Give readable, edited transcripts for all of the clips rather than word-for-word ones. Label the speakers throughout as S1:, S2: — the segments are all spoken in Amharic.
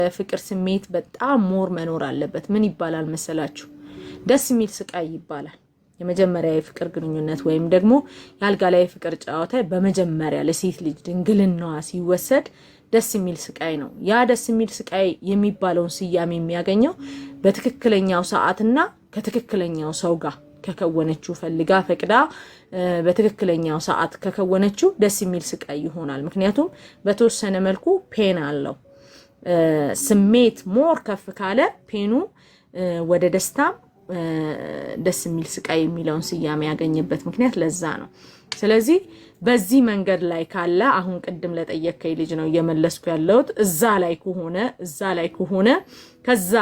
S1: የፍቅር ስሜት በጣም more መኖር አለበት። ምን ይባላል መሰላችሁ? ደስ የሚል ስቃይ ይባላል። የመጀመሪያ የፍቅር ግንኙነት ወይም ደግሞ የአልጋ ላይ የፍቅር ጨዋታ በመጀመሪያ ለሴት ልጅ ድንግልናዋ ሲወሰድ ደስ የሚል ስቃይ ነው። ያ ደስ የሚል ስቃይ የሚባለውን ስያሜ የሚያገኘው በትክክለኛው ሰዓትና ከትክክለኛው ሰው ጋር ከከወነችው፣ ፈልጋ ፈቅዳ በትክክለኛው ሰዓት ከከወነችው ደስ የሚል ስቃይ ይሆናል። ምክንያቱም በተወሰነ መልኩ pain አለው። ስሜት more ከፍ ካለ pain ኡ ወደ ደስታም ደስ የሚል ስቃይ የሚለውን ስያሜ ያገኘበት ምክንያት ለዛ ነው። ስለዚህ በዚህ መንገድ ላይ ካለ፣ አሁን ቅድም ለጠየከኝ ልጅ ነው እየመለስኩ ያለሁት። እዛ ላይ ከሆነ ከዛ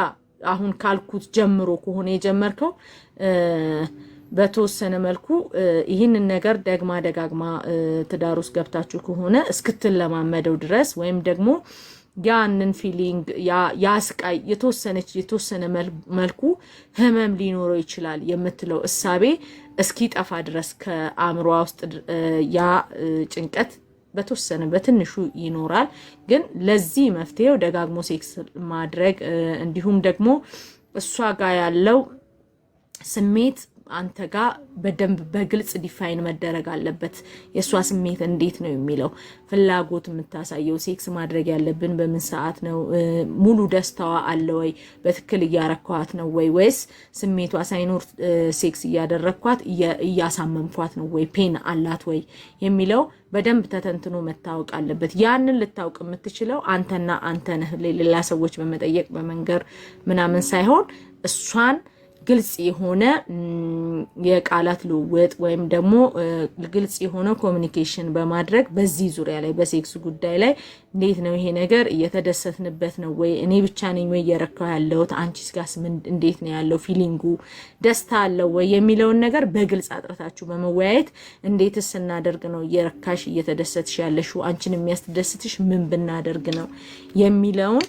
S1: አሁን ካልኩት ጀምሮ ከሆነ የጀመርከው፣ በተወሰነ መልኩ ይህንን ነገር ደግማ ደጋግማ ትዳር ውስጥ ገብታችሁ ከሆነ እስክትለማመደው ድረስ ወይም ደግሞ ያንን feeling፣ ያ ስቃይ የተወሰነ መልኩ ህመም ሊኖረው ይችላል የምትለው እሳቤ እስኪጠፋ ድረስ ከአእምሯ ውስጥ ያ ጭንቀት በተወሰነ በትንሹ ይኖራል። ግን ለዚህ መፍትሄው ደጋግሞ ሴክስ ማድረግ፣ እንዲሁም ደግሞ እሷ ጋር ያለው ስሜት አንተ ጋር በደንብ በግልጽ define መደረግ አለበት። የእሷ ስሜት እንዴት ነው የሚለው፣ ፍላጎት የምታሳየው፣ ሴክስ ማድረግ ያለብን በምን ሰዓት ነው፣ ሙሉ ደስታዋ አለ ወይ፣ በትክክል እያረኳት ነው ወይ፣ ወይስ ስሜቷ ሳይኖር ሴክስ እያደረግኳት እያሳመምኳት ነው ወይ፣ pain አላት ወይ የሚለው በደንብ ተተንትኖ መታወቅ አለበት። ያንን ልታውቅ የምትችለው አንተና አንተ ነህ። ሌላ ሰዎች በመጠየቅ፣ በመንገር ምናምን ሳይሆን እሷን ግልጽ የሆነ የቃላት ልውውጥ ወይም ደግሞ ግልጽ የሆነ communication በማድረግ በዚህ ዙሪያ ላይ፣ በሴክስ ጉዳይ ላይ እንዴት ነው ይሄ ነገር፣ እየተደሰትንበት ነው ወይ፣ እኔ ብቻ ነኝ ወይ እየረካሁ ያለሁት፣ አንቺስ ጋስ እንዴት ነው ያለው feeling ኡ፣ ደስታ አለው ወይ የሚለውን ነገር በግልጽ አጥርታችሁ በመወያየት፣ እንዴትስ ስናደርግ ነው እየረካሽ እየተደሰትሽ ያለሽው፣ አንቺን የሚያስደስትሽ ምን ብናደርግ ነው የሚለውን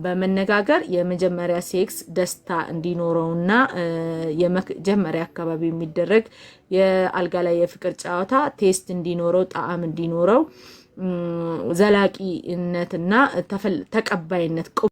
S1: በመነጋገር የመጀመሪያ ሴክስ ደስታ እንዲኖረውና የመጀመሪያ አካባቢ የሚደረግ የአልጋ ላይ የፍቅር ጨዋታ taste እንዲኖረው፣ ጣዕም እንዲኖረው፣ ዘላቂነትና ተቀባይነት